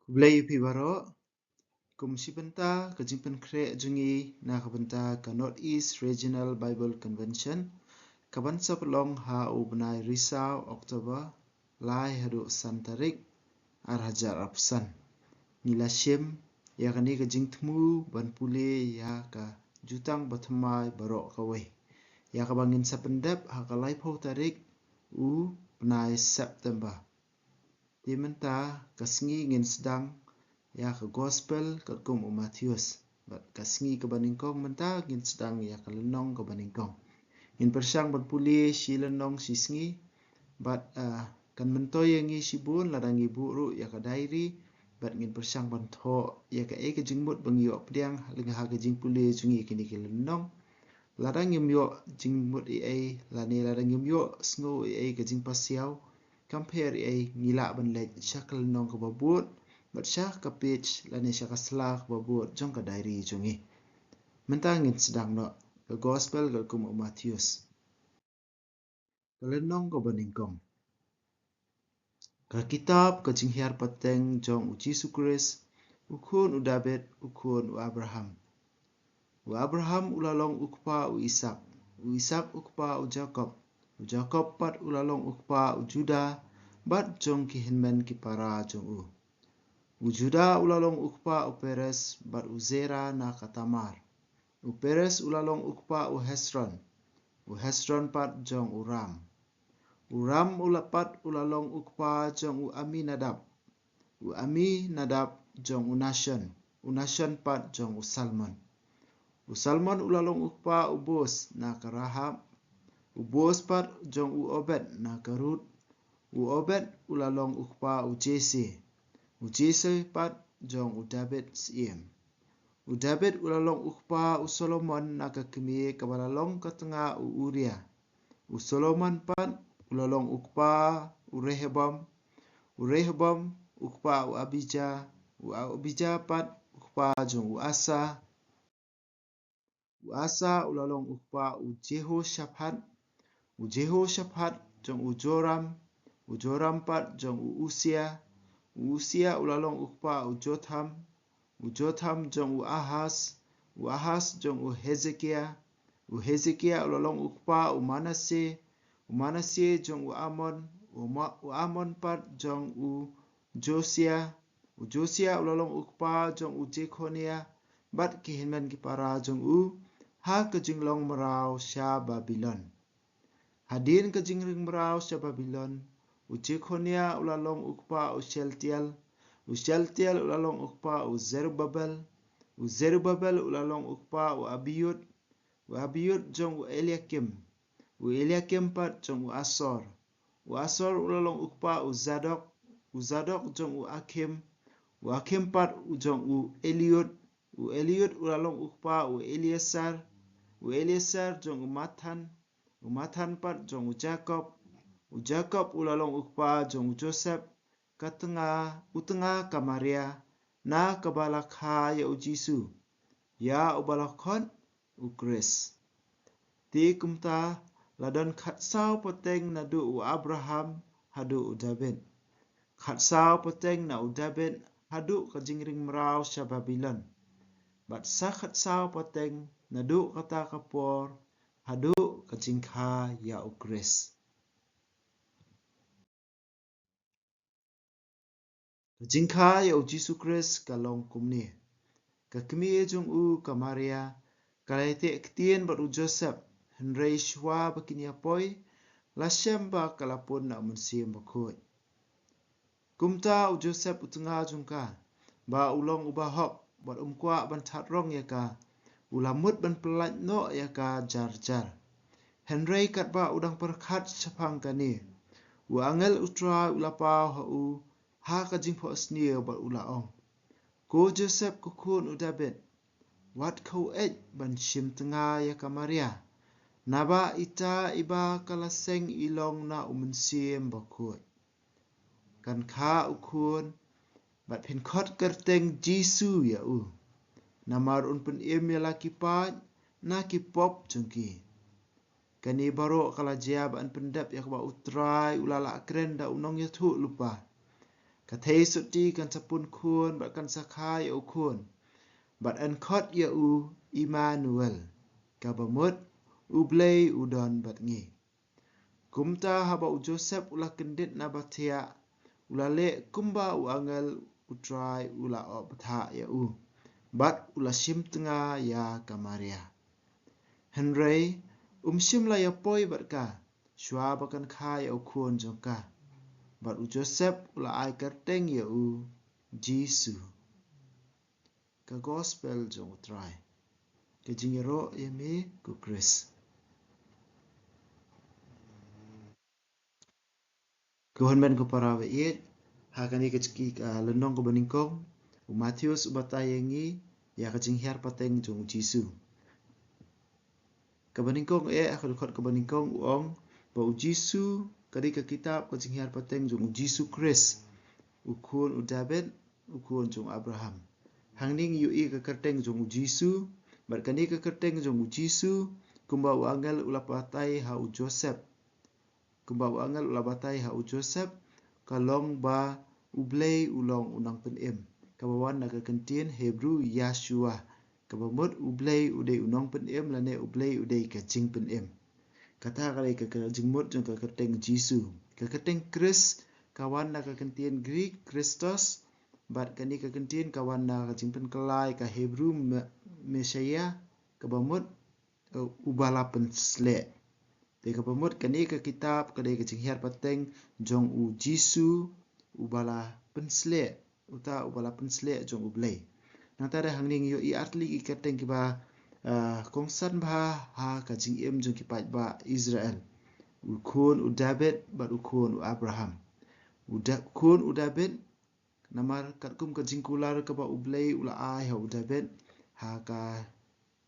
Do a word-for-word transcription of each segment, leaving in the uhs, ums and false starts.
Khublei ïa phi baroh. Kum shi bynta ka jingpynkhreh jong ngi na ka bynta ka North East Regional Bible Convention, ka ban sa pynlong ha u bnai Risaw, October, lai haduh san tarik, ar hajar arphew san. Ngi la shim ïa kane ka jingthmu ban pule ïa ka Jutang Bathymmai baroh kawei, ïa kaba ngin sa pyndep ha ka laiphew tarik u bnai September. Te mynta ka sngi ngin sdang ïa ka Gospel katkum u Mathaios. Bad ka sngi kaba nyngkong mynta ngin sdang ïa ka lynnong kaba nyngkong. Ngin pyrshang ban pule shi lynnong shi sngi. Bad, ah, kan myntoi ïa ngi shibun lada ngi buh ruh ïa ka diary. Bad ngin pyrshang ban thoh ïa kaei ka jingmut ba ngi ïoh pdiang lyngba ka jingpule jong ngi kine ki lynnong. Lada ngim ïoh jingmut ei ei, lane lada ngim ïoh sngew ei ei ka jingpasiaw, kam pher ei ei, ngi lah ban leit sha ka lynnong kaba bud, bad sha ka page, lane sha ka sla kaba bud jong ka diary jong ngi. Mynta ngin sdang noh ka Gospel katkum u Mathaios. Ka lynnong kaba nyngkong. Ka kitab ka jinghiar pateng jong u Jisu Khrist, u khun u David, u khun u Abraham. U Abraham u la long u kpa u Isak, u Isak u kpa u Jakob, u Jakob pat u la long u kpa u Judah, bad jong ki hynmen ki para jong u. U Judah u la long u kpa u Perez, bad u Zerah na ka Tamar. U Perez u la long u kpa u Hezron, u Hezron pat jong u Ram. U Ram u la pat u la long u kpa jong u Aminadab, u Aminadab jong u Nahshon, u Nahshon pat jong u Salmon. U Salmon u la long u kpa u Boaz na ka Rahab, u Boaz pat jong u Obed na ka Ruth, u Obed u la long u kpa u Jesse, u Jesse pat jong u David syiem. U David u la long u kpa u Solomon na ka kmie kaba la long ka tnga u Uria. U Solomon pat u la long u kpa u Rehoboam. U Rehoboam u kpa u Abijah. U Abijah pat u kpa jong u Asa. U Asa u la long u kpa u Jehoshaphat. U Jehoshaphat jong u Joram. U Joram pat jong u Usia. U Usia u la long u kpa u Jotham. U Jotham jong u Ahaz. U Ahaz jong u Hezekia. U Hezekia u la long u kpa u Manasseh. U Manasseh jong u Amon. U, Ma- u Amon pat jong u Josia. U Josia u la long u kpa jong u Jekhonia, bad ki hynmen ki para jong u, ha ka jinglong mraw sha Babilon. Hadien ka jingring mraw sha Babilon, u Jekhonia u la long u kpa u Shealtiel. U Shealtiel u la long u kpa u Zerubbabel. U Zerubbabel u la long u kpa u Abiud. U Abiud jong u Eliakim. U Eliakim pat jong u Asor. U Asor u la long u kpa u Zadok. U Zadok jong u Akim. U Akim pat u jong u Eliud. U Eliud u la long u kpa u Eliasar. U Eliasar jong u Mathan. U Mathan pat jong u Jakob. U Jakob u la long u kpa jong u Joseph. Ka tnga, u tnga ka Maria, na kaba la kha ïa u Jisu, ïa uba la khot u Khrist. Te kumta la don khatsaw pateng naduh u Abraham haduh u David. Khatsaw pateng na u David haduh ka jingring mraw sha Babilon. Bad sa khatsaw pateng naduh kata ka por haduh ka jingkha ïa u Khrist. Ka jingkha ïa u Jisu Khrist ka long kumne. Ka kmie jong u ka Maria, ka la ïateh ktien bad u Joseph, hynrei shuwa ba kin ïa poi, la shem ba ka la pun na u Mynsiem Bakhuid. Kumta u Joseph u tnga jong ka, ba u long uba hok, bad um kwah ban thad rong ïa ka, u la mut ban pyllait noh ïa ka jar jar. Hynrei katba u dang pyrkhat shaphang kane, u angel u Trai u la paw ha u, ha ka jingphohsniew bad u la ong: Ko Joseph ko khun u David, wat khaw-eit ban shim tnga ïa ka Maria, naba ita iba ka la seng i long na u Mynsiem Bakhuid. Kan kha u khun, bad phin khot kyrteng Jisu ïa u. Namar un pynim ïa la ki paid na ki pop jong ki. Kane baroh ka la jia ba yn pyndep ïa kaba u Trai u la lah kren da u nongïathuhlypa. Ka thei sotti kan sa pun khun bad kan sa kha ïa u khun, bad yn khot ïa u Immanuel, kaba mut U Blei u don bad ngi. Kumta haba u Joseph u la kyndit na ba thiah, u la leh kumba u angel u Trai u la ong bthah ïa u, bad u la shim tnga ïa ka Maria. Hynrei um shym la ïa poi bad ka shuwa ba kan kha ïa u khun jong ka. Bad u Joseph u la ai kyrteng ïa u Jisu. Ka Gospel jong u Trai. Ka jingïaroh ïa me ko Khrist. Ko hynmen ko para ba ïeit, ha kane ka jingkit ka lynnong kaba nyngkong, u Mathaios u batai ïa ngi ïa ka jinghiar pateng jong u Jisu. Kaba nyngkong eh, ha ka dkhot kaba nyngkong u ong ba u Jisu, ka dei ka kitab ka jinghiar pateng jong u Jisu Khrist, u khun u David, u khun jong u Abraham. Hangne ngi ïohi ka kyrteng jong u Jisu, bad kane ka kyrteng jong u Jisu, kumba u angel u la batai ha u Joseph. Kumba u angel u la batai ha u Joseph, ka long ba U Blei u long u nongpynim. Kaba wan na ka kyntien Hebru Yahshua. Kaba mut U Blei u dei u nongpynim lane U Blei u dei ka jingpynim. Kata ka dei ka, ka jingmut jong ka kyrteng Jisu. Ka kyrteng Khrist ka wan na ka kyntien Greek Christos, bad kane ka kyntien ka wan na ka jingpynkylla ïa ka Hebru Me-, Messiah, kaba mut, eh, uba la pynsleh. Te kaba mut kane ka kitab ka dei ka jinghiar pateng jong u Jisu uba la pynsleh, uta uba la pynsleh jong U Blei. Nangta da hangne ngi ïohi artylli ki kyrteng kiba, ah, kongsan bha ha ka jingim jong ki paidbah Israel. U khun u David bad u khun u Abraham. U Da-, khun u David, namar katkum ka jingkular kaba U Blei u la ai ha u David, ha ka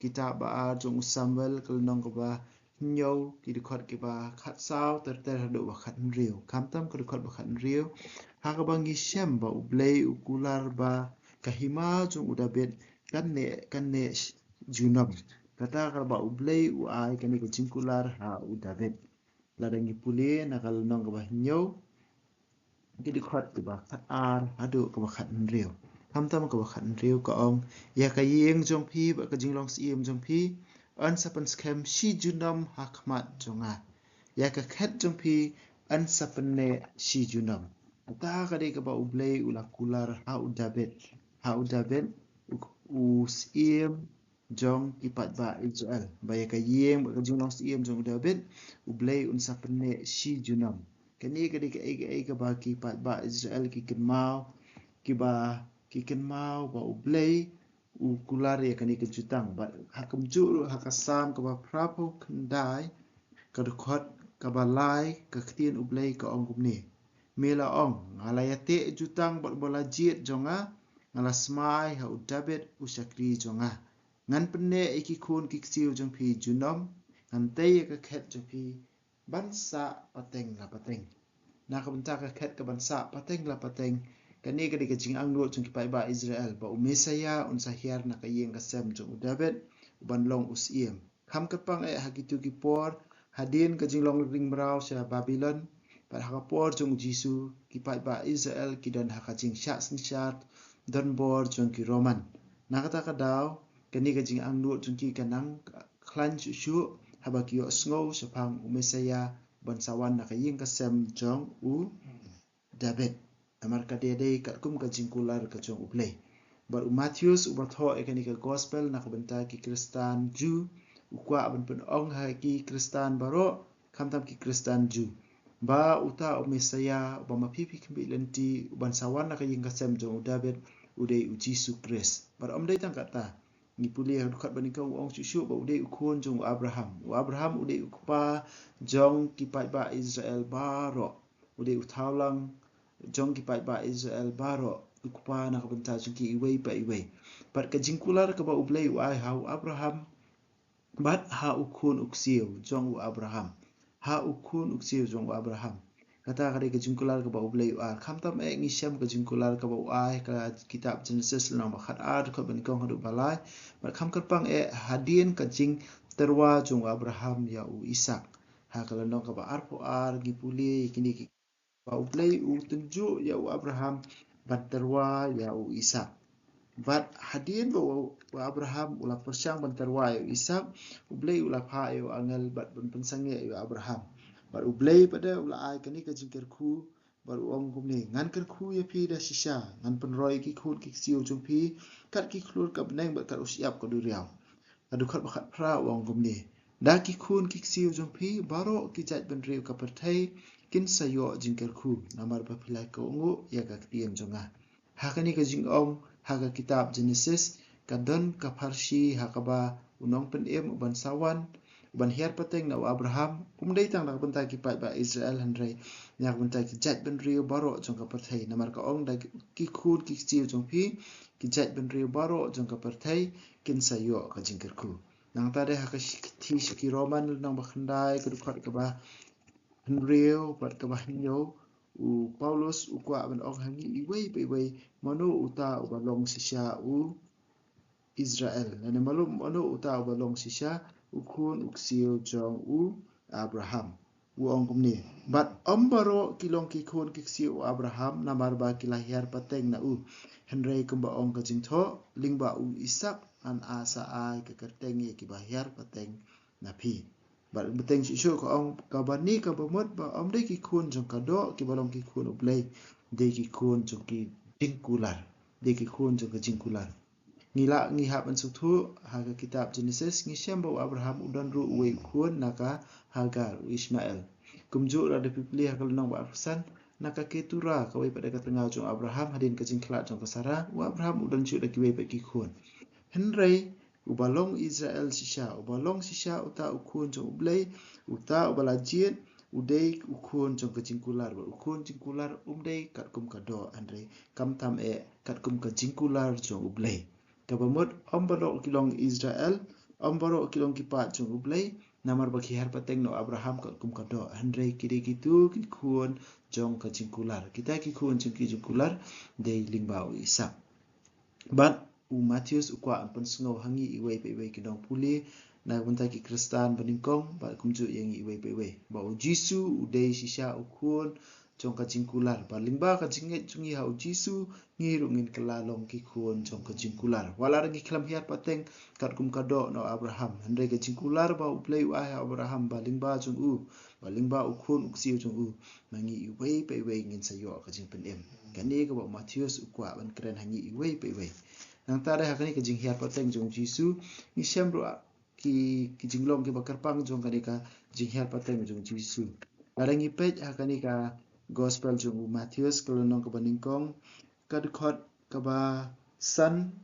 kitab ba ar jong u Samuel ka lynnong kaba hynñiew, ki dkhot kiba khatsaw ter ter haduh ba khathynriew. Khamtam ka dkhot ba khathynriew, ha kaba ngi shem ba U Blei u kular ba ka hima jong u David kan neh, kan neh junom. Kata kaba U Blei u ai kane ka jingkular ha u David. Lada ngi pule na ka lynnong kaba hynñiew, ki dkhot kiba khatar haduh kaba khathynriew. Khamtam kaba khathynriew ka ong, ïa ka ïing jong phi bad ka jinglong syiem jong phi yn sa pynskhem shi junom ha khmat jong nga. Ïa ka khet jong phi yn sa pynneh shi junom. Kata ka dei kaba U Blei u la kular ha u David. Ha u David u, u syiem jong ki paidbah Israel. Ba ïa ka ïing bad ka jinglong syiem jong u David, U Blei un sa pynneh shi junom. Kane ka dei kaei kaei kaba ki paidbah Israel ki kynmaw, kiba ki kynmaw ba U Blei u kular ïa kane ka jutang. Bad ha kumjuh ruh ha ka Salm kaba phraphew khyndai, ka dkhot kaba lai, ka ktien U Blei ka ong kumne. Me la ong, nga la ïateh jutang bad uba la jied jong nga, nga la smai ha u David u shakri jong nga. Ngan pynneh ïa ki khun ki ksiew jong phi junom, ngan tei ïa ka khet jong phi ban sah pateng la pateng. Na ka bynta ka khet ka ban sah pateng la pateng, kane ka dei ka jingangnud jong ki paidbah Israel, ba u Messiah un sa hiar na ka ïing ka sem jong u David, u ban long u syiem. Kham kyrpang eh ha kito ki por, hadien ka jinglong ring mraw sha Babilon, bad ha ka por jong u Jisu, ki paidbah Israel ki don ha ka jingshah synshar donbor jong ki Roman. Na kata ka daw, kane ka jingangnud jong ki ka nang khlaiñ shuh shuh, haba ki ïohsngew shaphang u Messiah, ban sa wan na ka ïing ka sem jong u David. Namar ka dei dei katkum ka jingkular ka jong U Blei. Bad u Mathaios uba thoh ïa kane ka gospel na ka bynta ki Khristan Jiw, u kwah ban pynong ha ki Khristan baroh, khamtam ki Khristan Jiw, ba uta u Messiah, uba ma phi phi khmih lynti, u ban sa wan na ka ïing ka sem jong u David, u dei u Jisu Khrist. Bad ym dei tang kata. Ngi pule ha dkhot ba nyngkong u ong shuh shuh ba u dei u khun jong u Abraham. U Abraham u dei u kpa jong ki paidbah Israel baroh. U dei u thawlang jong ki paidbah Israel baroh. U kpa na ka bynta jong ki iwei pa iwei. Bad ka jingkular kaba U Blei u ai ha u Abraham, bad ha u khun u ksiew jong u Abraham. Ha u khun u ksiew jong u Abraham. Kata ka dei ka jingkular kaba U Blei u ai. Khamtam eh ngi shem ka jingkular kaba u ai ha ka kitab Genesis lynnong ba khatar, dkhot ba nyngkong haduh ba lai. Bad kham kyrpang eh hadien ka jingtyrwa jong u Abraham ïa u Isaak. Ha ka lynnong kaba arphew ar ngi pule ïa kine ki ba U Blei u tynjuh ïa u Abraham ban tyrwa ïa u Isaak. Bad hadien ba u, u Abraham u la pyrshang ban tyrwa ïa u Isaak, U Blei u la phah ïa u angel bad ban pynsangeh ïa u Abraham. Bad U Blei pat de u la ai kane ka jingkyrkhu, bad u ong kumne, ngan kyrkhu ïa phi da shisha, ngan pynroi ki khun ki ksiew jong phi kat ki khlur ka bneng bad kat u shyiap ka duriaw. Ka dkhot ba khatphra u ong kumne, da ki khun ki ksiew jong phi baroh ki jaitbynriew ka pyrthei kin sa ïoh jingkyrkhu, namar ba phi la kohnguh ïa ka ktien jong nga. Ha kane ka jingong ha ka kitab Genesis, ka don ka pharshi ha kaba u nongpynim u ban sa wan, u ban hiar pateng na u Abraham, um dei tang na ka bynta ki paidbah Israel hynrei na ka bynta ki jaitbynriew baroh jong ka pyrthei, namar ka ong, da ki khun ki ksiew jong phi, ki jaitbynriew baroh jong ka pyrthei kin sa ïoh ka jingkyrkhu. Nangta de ha ka shithi sha ki Roman lynnong ba khyndai, ka dkhot kaba hynriew bad kaba hynñiew, u Paulus u kwah ban ong ha ngi iwei pa iwei, mano uta uba long shisha u Israel, lane mano, mano uta uba long shisha u khun u ksiew jong u Abraham. U ong kumne, bad ym baroh ki long ki khun ki ksiew u Abraham, namar ba ki la hiar pateng na u. Hynrei kumba ong ka jingthoh, lyngba u Isaak ngan sa ai ka kyrteng ïa kiba hiar pateng na phi. Bad bteng shisha ka ong, kaba ni kaba mut ba ym dei ki khun jong ka doh kiba long ki khun U Blei, dei ki khun jong ki jingkular, dei ki khun jong ka jingkular. Ngi lah, ngi hap ban sngewthuh ha ka kitab Genesis, ngi shem ba u Abraham u don ruh uwei u khun na ka Hagar, u Ishmael. Kumjuh lada phi plie ha ka lynnong ba arphew san, na ka Ketura, kawei pat de ka tnga jong u Abraham, hadien ka jingkhlad jong ka Sara, u Abraham u don shuh da kiwei pat ki khun. Hynrei uba long Israel shisha, uba long shisha uta u khun jong U Blei, uta uba la jied, u dei u khun jong ka jingkular, bad u khun jingkular um dei katkum ka doh, hynrei khamtam eh katkum ka jingkular jong U Blei. Kaba mut, ym baroh ki long Israel, ym baroh ki long ki paid jong U Blei, namar ba ki hiar pateng na u Abraham katkum ka doh, hynrei ki dei kito ki khun jong ka jingkular. Kita ki khun jong ki jingkular dei lyngba u Isaak. Bad u Mathaios u kwah ban pynsngew ha ngi iwei pa iwei ki nongpule, na ka bynta ki Khristan banyngkong, bad kumjuh ïa ngi iwei pa iwei, ba u Jisu u dei shisha u khun jong ka jingkular. Bad lyngba ka jingngeit jong ngi ha u Jisu, ngi ruh ngin kylla long ki khun jong ka jingkular. Wat la ngi khlem hiar pateng katkum ka doh na u Abraham, hynrei ka jingkular ba U Blei u ai ha u Abraham, ba lyngba jong u, ba lyngba u khun u ksiew jong u, ma ngi iwei pa iwei ngin sa ïoh ka jingpynim. Kane kaba u Mathaios u kwah ban kren ha ngi iwei pa iwei. Nangta de ha kane ka jinghiar pateng jong u Jisu, ngi shem ruh ki, ki jinglong kiba kyrpang jong kane ka jinghiar pateng jong u Jisu. Lada ngi peit ha kane ka Gospel jong u Mathaios, ka lynnong kaba nyngkong, ka dkhot kaba san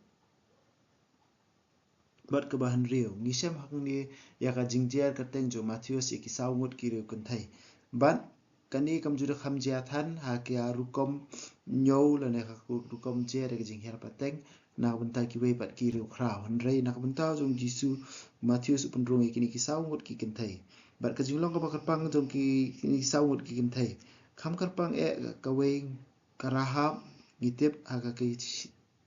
bad kaba hynriew, ngi shem hangne ïa ka jingjer kyrteng jong u Mathaios ïa ki saw ngut ki riew kynthei. Bad kane kam ju da kham jia than ha ka rukom ñiew lane ha ka rukom jer ïa ka jinghiar pateng na ka bynta kiwei pat ki riew khraw, hynrei na ka bynta jong u Jisu, u Mathaios u pynrung ïa kine ki saw ngut ki kynthei. Bad ka jinglong kaba kyrpang jong ki, kine ki saw ngut ki kynthei, kham kyrpang eh kawei, ka Rahab, ngi tip ha ka, ka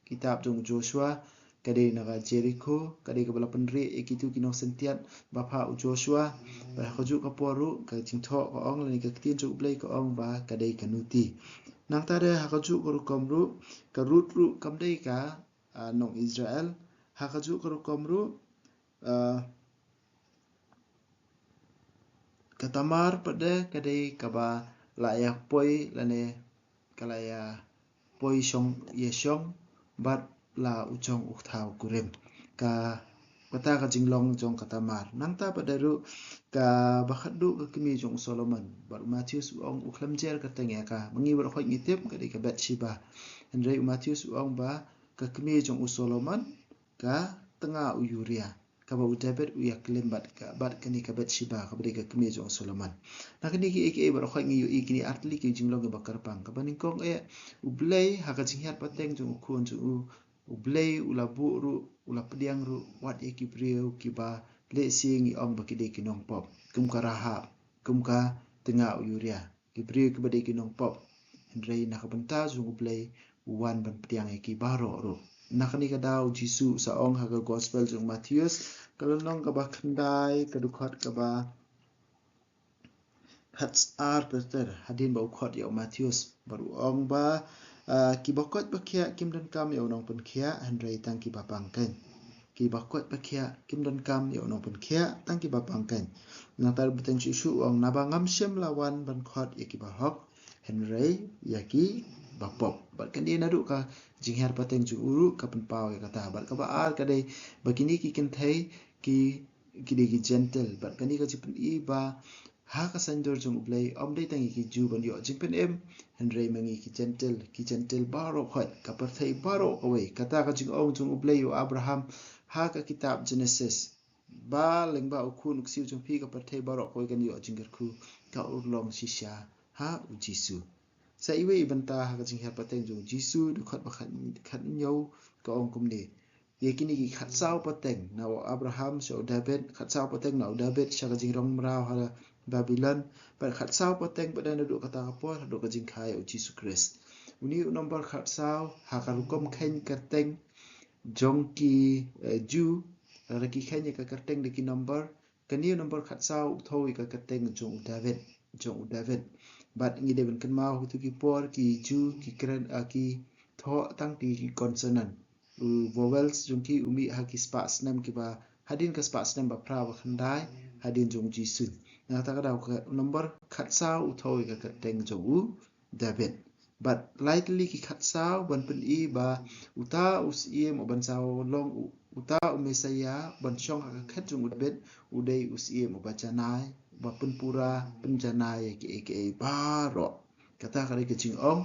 kitab jong u Joshua, ka dei na ka Jerikho, ka dei kaba la pynrieh ïa kito ki nongsyntiat ba phah u Joshua. Bad ha kajuh ka por ruh, ka jingthoh ka ong lane ka ktien jong U Blei ka ong ba ka dei ka nuti. Nangta de ha kajuh ka rukom ruh, ka Ruth ruh kam dei ka, ah, nong Israel. Ha kajuh ka rukom ruh, ah, ka Tamar pat de ka dei kaba la ïa poi lane ka la ïa poi shong ïa shong bad la u jong u thaw kurim. Ka, kata ka jinglong jong ka Tamar. Nangta pat de ruh kaba khatduh ka kmie jong u Solomon. Bad u Mathaios u ong u khlem jer kyrteng ïa ka. Ma ngi baroh khoit ngi tip ka dei ka Bathsheba. Hynrei u Mathaios u ong ba ka kmie jong u Solomon, ka tnga u Uria, kaba u David u ïa klim bad ka, bad kane ka Bathsheba, kaba dei ka kmie jong u Solomon. Na kine kiei kiei baroh khoit ngi ïohi kine artylli ki jinglong kiba kyrpang. Kaba nyngkong eh, U Blei ha ka jinghiar pateng jong u khun jong u, U Blei u la buh ruh, u la pdiang ruh wat ïa ki briew kiba lehse ngi ong ba ki dei ki nongpop, kum ka Rahab, kum ka tnga u Uria. Ki briew kiba dei ki nongpop. Hynrei na ka bynta jong U Blei u wan ban pdiang ïa ki baroh ruh. Na kane ka daw u Jisu u sa ong ha ka Gospel jong u Mathaios, ka lynnong kaba khyndai, ka dkhot kaba, khat ar ter ter, hadien ba u khot ïa u Mathaios, bad u ong ba, ah, kiba koit ba khiah kim donkam ïa u nongpynkhiah, hynrei tang kiba pang keiñ. Kiba koit ba khiah kim donkam ïa u nongpynkhiah, tang kiba pang keiñ. Nangta bteng shuh shuh u ong, naba ngam shym la wan ban khot ïa kiba hok, hynrei ïa kiba pop. Bad kane naduh ka jinghiar pateng jong u ruh ka pynpaw ïa kata. Bad kaba ar ka dei ba kine ki kynthei ki, ki dei ki Jentil. Bad kane ka jingpyni ba ha ka saiñdur jong U Blei, ym dei tang ïa ki Jiw ban ïoh jingpynim, hynrei ma ngi ki Jentil, ki Jentil baroh khoit, ka pyrthei baroh kawei. Kata ka jingong jong U Blei ïa u Abraham ha ka kitab Genesis, ba lyngba u khun u ksiew jong phi ka pyrthei baroh kawei kan ïoh jingkyrkhu, ka urlong shisha ha u Jisu. Sa iwei i bynta ha ka jinghiar pateng jong u Jisu, dkhot ba khat, khathynñiew, ka ong kumne: Ïa kine ki khatsaw pateng, na u Abraham sha u David, khatsaw pateng na u David sha ka jingrong mraw ha Babilon, bad khatsaw pateng pat naduh kata ka por haduh ka jingkha ïa u Jisu Khrist. Une u nombor khatsaw ha ka rukom kheiñ kyrteng jong ki, eh, Jiw, lada ki kheiñ ïa ka kyrteng da ki nombor, kane u nombor khatsaw u thew ïa ka kyrteng jong u David, jong u David. Bad ngi dei ban kynmaw ha kito ki por ki Jiw ki kren, ah, ki thoh tang ki consonant. U vowels jong ki u mih ha ki spah snem kiba, hadien ka spah snem ba phra ba khyndai hadien jong u Jisu. Na kata ka daw ka nombor khatsaw u thew ïa ka kyrteng jong u David. Bad lai tylli ki khatsaw ban pyni ba uta u Syiem uban sa long u, uta u Messaïah ban shong ha ka khet jong u David, u dei u Syiem uba janai, uba pynpura, pynjanai ïa kiei kiei baroh. Kata ka dei ka jingong,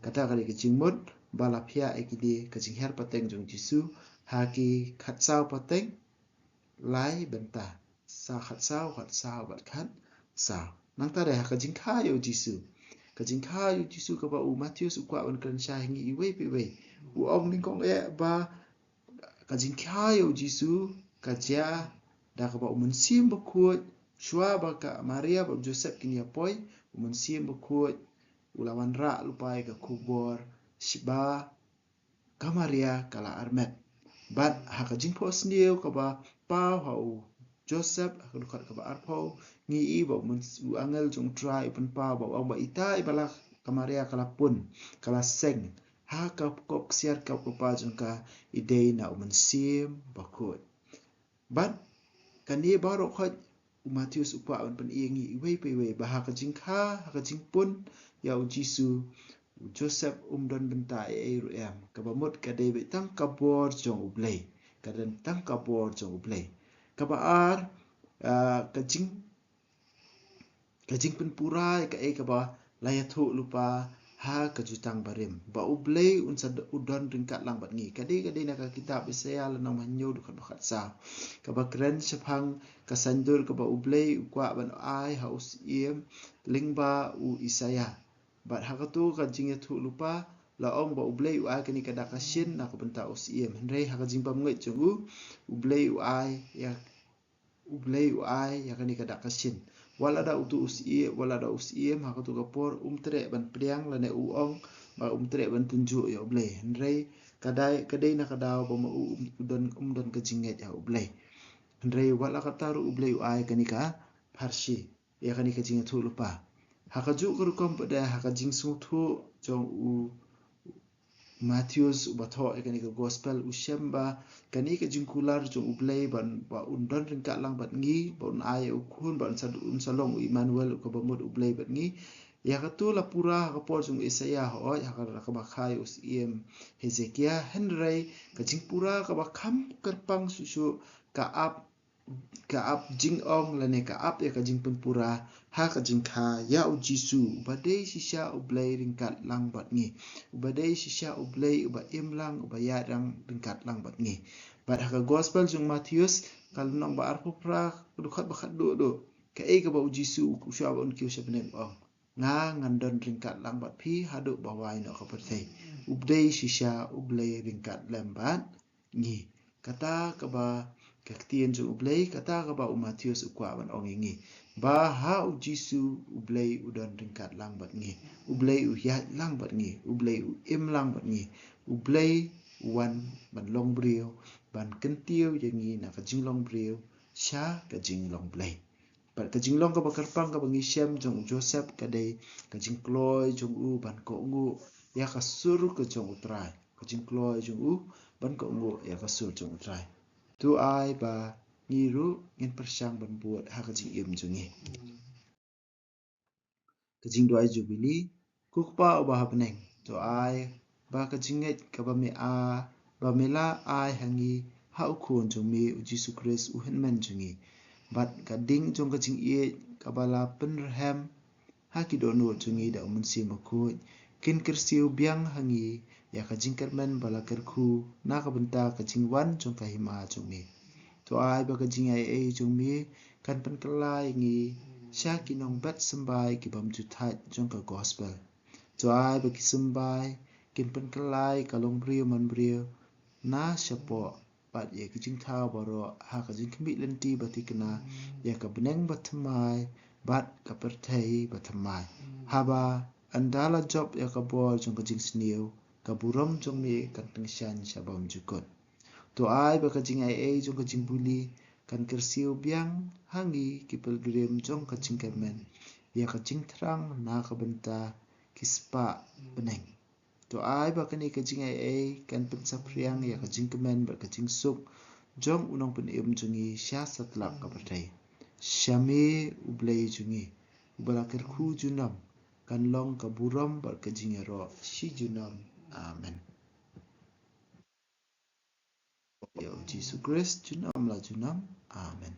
kata ka dei ka jingmut ba la phiah ïa kine ka jinghiar pateng jong u Jisu ha ki khatsaw pateng, lai bynta. Sa khatsaw, khatsaw bad khatsaw. Nangta dei ha ka jingkha ïa u Jisu. Ka jingkha ïa u Jisu kaba u Mathaios u kwah ban kren shai ha ngi iwei pa iwei. U ong nyngkong eh ba ka jingkha ïa u Jisu ka jia da kaba u Mynsiem Bakhuid, shuwa ba ka Maria bad u Joseph kin ïa poi, u Mynsiem Bakhuid u la wanrah lypa ïa ka khubor shaba ka Maria ka la armet. Bad ha ka jingphohsniew kaba paw ha u Joseph ha ka dkhot kaba arphew, ngi i ba u myn-, u angel jong u Trai u pynpaw ba u ong ba ita iba la ka Maria ka la pun, ka la seng ha ka pokok ksiar kapkapa jong ka, i dei na u Mynsiem Bakhuid. Bad kane baroh khoit u Mathaios u kwah ban pyni ïa ngi iwei pa iwei ba ha ka jingkha, ha ka jingpun ïa u Jisu, u Joseph um don bynta ei ei ruh em. Kaba mut ka dei beit tang ka bor jong U Blei. Ka don tang ka bor jong U Blei. Kaba ar, ah, ka jing, ka jingpynpura ïa kaei kaba la ïathuh lypa ha ka Jutang Barim, ba U Blei un sa d-, u don ryngkat lang bad ngi. Ka dei, ka dei na ka kitab Isaïah lynnong ba hynñiew dkhot ba khatsaw. Kaba kren shaphang ka saiñdur kaba U Blei u kwah ban ai ha u Syiem lyngba u Isaïah. Bad ha kato ka jingïathuh lypa la ong ba U Blei u ai kane ka dak ka shin na ka bynta u Syiem. Hynrei ha ka jingbymngeit jong u, U Blei u ai ïa, U Blei u ai ïa kane ka dak ka shin. Wat la da uto u Syiem, wat la da u Syiem ha kato ka por um treh ban pdiang lane u ong ba um treh ban tynjuh ïa U Blei. Hynrei ka dei, ka dei na ka daw ba ma u um don, um don ka jingngeit ha U Blei. Hynrei wat la katta ruh U Blei u ai kane ka pharshi ïa kane ka jingïathuh lypa. Ha kajuh ka rukom pat de ha ka jingsngewthuh jong u Mathaios uba thoh ïa kane ka gospel u shem ba kane ka jingkular jong U Blei ban, ba un don ryngkat lang bad ngi, ba un ai ïa u khun, ba un sa, un sa long u Immanuel, u kaba mut U Blei bad ngi. Ïa kato la pura ha ka por jong u Isaïah hooid, ha ka, ha kaba kha ïa u Syiem Hezekiah, hynrei ka jingpura kaba kham kyrpang shuh shuh ka ap, ka ap jingong lane ka ap ïa ka jingpynpura ha ka jingkha ïa u Jisu, uba dei shisha U Blei ryngkat lang bad ngi. Uba dei shisha U Blei uba im lang, uba ïaid lang ryngkat lang bad ngi. Bad ha ka gospel jong u Mathaios, ka lynnong ba arphew phra, ka dkhot ba khatduh duh. Kaei kaba u Jisu u, shuwa ba un kiew sha bneng u ong: Nga ngan don ryngkat lang bad phi haduh ba wai noh ka pyrthei. U dei shisha U Blei ryngkat lem bad ngi. Kata kaba ka ktien jong U Blei, kata kaba u Mathaios u kwah ban ong ïa ngi. Ba ha u Jisu U Blei u don ryngkat lang bad ngi. U Blei u ïaid lang bad ngi. U Blei u im lang bad ngi. U Blei u wan ban long briew, ban kyntiew ïa ngi na ka jinglong briew sha ka jinglong Blei. Bad ka jinglong kaba kyrpang kaba ngi shem jong u Joseph ka dei ka jingkloi jong u ban kohnguh ïa ka sur ka jong u Trai. Ka jingkloi jong u ban kohnguh ïa ka sur jong u Trai. To ai ba ngi ruh ngin pyrshang ban bud ha ka jingim jong ngi. Ka jingduwai Jubili. Ko Kpa uba ha bneng, to ai ba ka jingngeit kaba me a, ba me la ai ha ngi ha u Khun jong me u Jisu Khrist u Hynmen jong ngi, bad ka ding jong ka jingïeit kaba la pynrhem ha ki dohnud jong ngi da u Mynsiem Bakhuid, kin kyrsiew biang ha ngi ïa ka jingkyrmen ba la kyrkhu na ka bynta ka jingwan jong ka hima jong me. To ai ba ka jingaiei jong me kan pynkylla ïa ngi sha ki nongbet symbai ki bym ju thait jong ka gospel. To ai ba ki symbai kin pynkylla ïa ka longbriew manbriew na shapoh, bad ïa ki jingthaw baroh ha ka jingkhmih lynti ba thikna ïa ka bneng bathymmai bad ka pyrthei bathymmai. Haba ynda la jop ïa ka bor jong ka jingsniew, ka burom jong me kan tyngshaiñ sha bymjukut. To ai ba ka jingaiei jong ka Jubili kan kyrsiew biang ha ngi ki pilgrim jong ka jingkyrmen ïa ka jingthrang na ka bynta ki spah bneng. To ai ba kane ka jingaiei kan pynsaphriang ïa ka jingkmen bad ka jingsuk jong u Nongpynim jong ngi sha satlak ka pyrthei. Sha me U Blei jong ngi, uba la kyrkhu junom, kan long ka burom bad ka jingïaroh shi junom. Amen. Ïa u Jisu Khrist junom la junom. Amen.